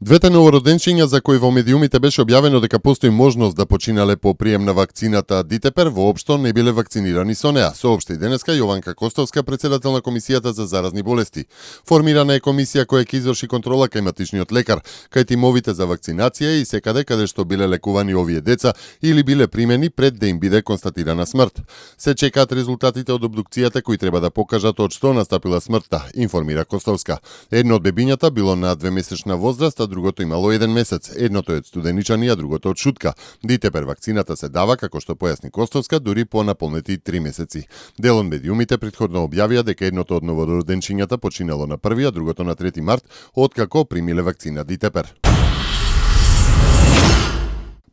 Двете новороденчиња за кои во медиумите беше објавено дека постои можност да починале по прием на вакцината Дитепер, воопшто не биле вакцинирани со неа, соопшти денеска Јованка Костовска, председател на Комисијата за заразни болести. Формирана е комисија која ќе изврши контрола кај матичниот лекар, кај тимовите за вакцинација и секаде каде што биле лекувани овие деца или биле примени пред да им биде констатирана смрт. Се чекаат резултатите од обдукцијата кои треба да покажат од што настапила смртта, информира Костовска. Едно од бебињата било на 2-месечна возраст, а другото имало 1 месец. Едното е од студеничани, а другото од шутка. Дитепер вакцината се дава, како што појасни Костовска, дури по наполнети 3 месеци. Дел од медиумите претходно објавија дека едното од новороденчињата починало на 1, а другото на 3 март, откако примиле вакцина Дитепер.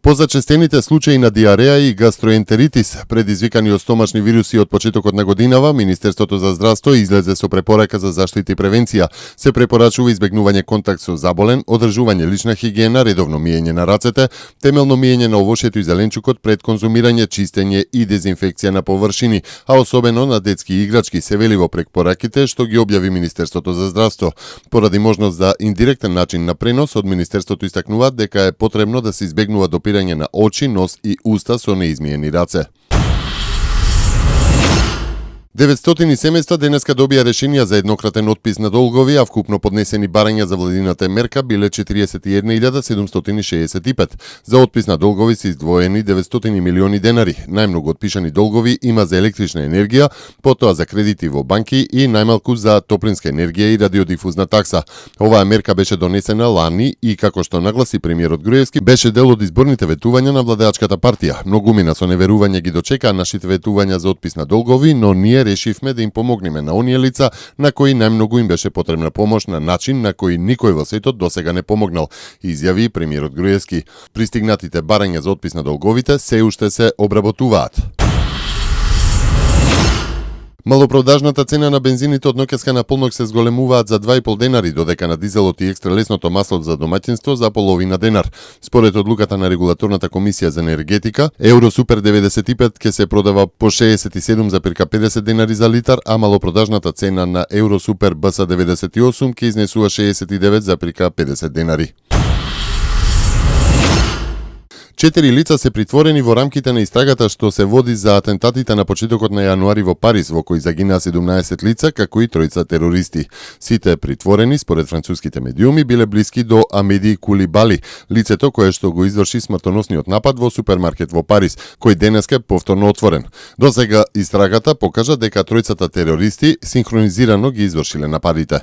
Позачестените случаи на диареја и гастроентеритис, предизвикани од стомачни вируси од почетокот на годинава, Министерството за здравство излезе со препорака за заштита и превенција. Се препорачува избегнување контакт со заболен, одржување лична хигиена, редовно миење на рацете, темелно миење на овошјето и зеленчукот пред конзумирање, чистење и дезинфекција на површини, а особено на детски играчки, се вели во препораките што ги објави Министерството за здравство. Поради можност за индиректен начин на пренос, од Министерството истакнуваат дека е потребно да се избегнува допирање на очи, нос и уста со неизмиени раце. 900 семејства денеска добија решенија за еднократен отпис на долгови, а вкупно поднесени барања за владината мерка биле 41.765. За отпис на долгови се издвоени 900 милиони денари. Најмногу отпишани долгови има за електрична енергија, потоа за кредити во банки и најмалку за топлинска енергија и радиодифузна такса. Оваа мерка беше донесена лани и, како што нагласи премиерот Груевски, беше дел од изборните ветувања на владеачката партија. Многумина со неверување ги дочекаа нашите ветувања за отпис на долгови, но ние решивме да им помогнеме на оние лица на кои најмногу им беше потребна помош на начин на кој никој во светот досега не помогнал, изјави премиерот Груевски. Пристигнатите барања за отпис на долговите се уште се обработуваат. Малопродажната цена на бензините од ноќеска на полнок се зголемуваат за 2,5 денари, додека на дизелот и екстра лесното масло за домаќинство за половина денар. Според одлуката на Регулаторната комисија за енергетика, Евросупер 95 ќе се продава по 67,50 денари за литар, а малопродажната цена на Евросупер БС 98 ќе изнесува 69,50 денари. 4 лица се притворени во рамките на истрагата што се води за атентатите на почетокот на јануари во Париз, во кои загинаа 17 лица, како и 3 терористи. Сите притворени, според француските медиуми, биле блиски до Амеди Кулибали, лицето кое што го изврши смртоносниот напад во супермаркет во Париз, кој денеска е повторно отворен. Досега истрагата покажа дека 3 терористи синхронизирано ги извршиле нападите.